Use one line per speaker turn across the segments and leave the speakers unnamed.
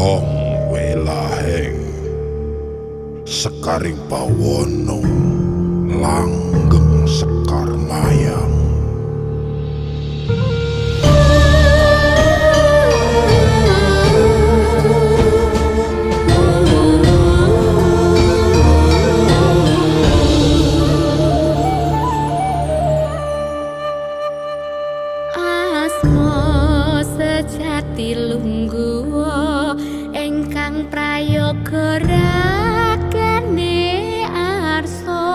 Hong welaheng sekaring bawono langgeng sekar mayang.
Asma sejati lungguh ingkang prayoga ragane arsa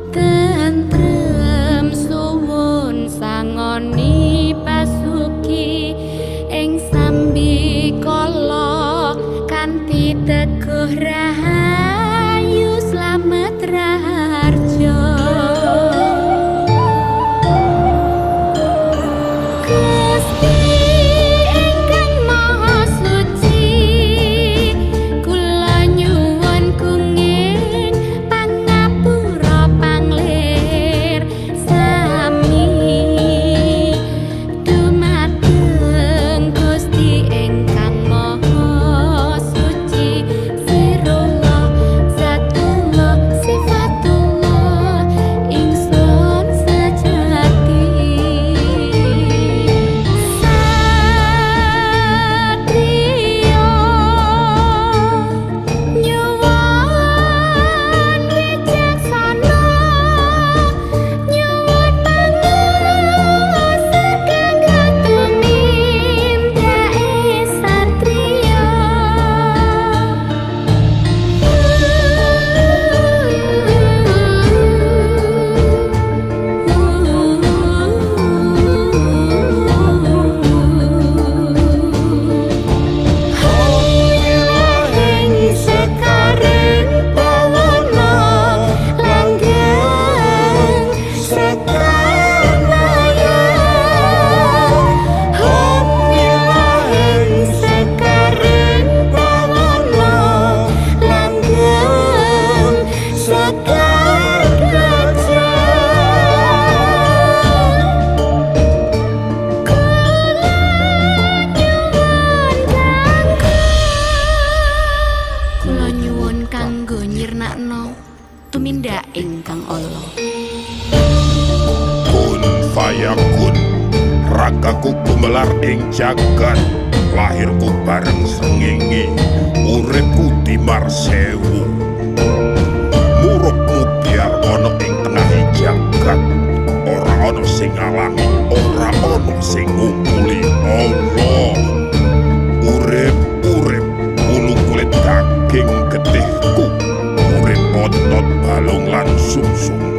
tentrem suwun sangoni basuki ing sambikala kanthi teguh rahayu slamet raharja. Gusti ingkang Maha Suci, kula nyuwun kenging pangapura panglir sami dumateng Gusti ingkang Maha Suci, sirullah zatullah sifatullah ingsun sejati. Satriya nyuwun wicaksana, nyuwun panguwasa kanggo tumindake satriya.
Hong sekaring bawono langgeng sekar mayang. Hong wilaheng sekaring bawono langgeng sekar gajah.
Kula nyuwun kanggo nyirnakno tumindak ingkang ala.
Kun fayakun, ragaku gumelar ing jagat, lahirku bareng srengenge, uripku timar sewu. Murup mubyar ana ing tengahe jagat, ora ana sing ngalangi, ora ana sing ngungkuli Allah. Urip urip wulu kulit daging getihku, urip otot balung lan sumsum.